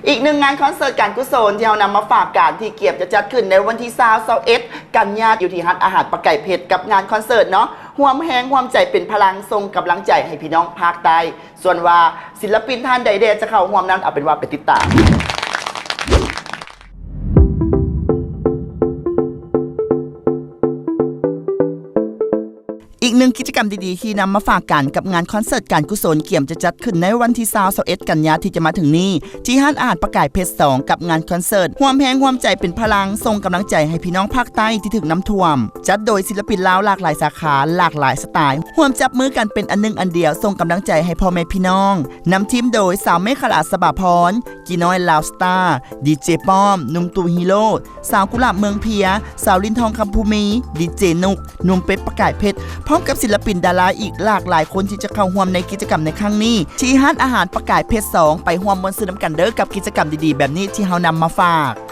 ອີກໜຶ່ງງານຄອນເສີດການກຸສົນທີ່ເຮົານຳມາຝາກກັນ ທີ່ກຽມຈະຈັດຂຶ້ນໃນວັນທີຊາວ ຊາວເອັດ ກັນຍາ ຢູ່ທີ່ຮ້ານອາຫານປາກໄກ່ເພັດ ກັບງານຄອນເສີດເນາະ ຮ່ວມແຮງຮ່ວມໃຈເປັນພະລັງ ສົ່ງກຳລັງໃຈໃຫ້ພີ່ນ້ອງພາກໃຕ້. ສ່ວນວ່າສິນລະປິນທ່ານໃດແດ່ຈະເຂົ້າຮ່ວມນັ້ນ ເອົາເປັນວ່າໄປຕິດຕາມ. ອີກໜຶ່ງກິດຈະກຳດີໆທີ່ນຳມາຝາກກັນ ກັບງານຄອນເສີດການກຸສົນ ກຽມຈະຈັດຂຶ້ນໃນວັນທີຊາວ ຊາວເອັດ ກັນຍາທີ່ຈະມາເຖິງນີ້ ທີ່ຮ້ານອາຫານປາກາຍເພັດສອງ ກັບງານຄອນເສີດ ຮ່ວມແຮງຮ່ວມໃຈເປັນພະລັງ ສົ່ງກຳລັງໃຈໃຫ້ພີ່ນ້ອງພາກໃຕ້ທີ່ຖືກນ້ຳຖ້ວມ ຈັດໂດຍສິນລະປິນລາວຫຼາກຫຼາຍສາຂາ ຫຼາກຫຼາຍສະໄຕ ຮ່ວມຈັບມືກັນເປັນອັນໜຶ່ງອັນດຽວ ສົ່ງກຳລັງໃຈໃຫ້ພໍ່ແມ່ພີ່ນ້ອງ ນຳທີມໂດຍ ສາວເມຂະລາ ສະບາພອນ, ກີນ້ອຍລາວສະຕາ, ດີເຈປ້ອມ, ໜຸ່ມຕູ່ຮີໂຣ, ສາວກຸຫຼາບເມືອງເພຍ, ສາວລິນທອງຄຳພູມີ, ດີເຈນຸກ, ໜຸ່ມເປັດປະກາຍເພັດ ພ້ອມກັບສິນລະປິນດາລາອີກຫຼາກຫຼາຍຄົນທີ່ຈະເຂົ້າຮ່ວມໃນກິດຈະກຳໃນຄັ້ງນີ້ ທີ່ຮ້ານອາຫານປະກາຍເພັດສອງ ໄປຮ່ວມມ່ວນຊື່ນຳກັນເດີກັບກິດຈະກຳດີໆແບບນີ້ທີ່ເຮົານຳມາຝາກ.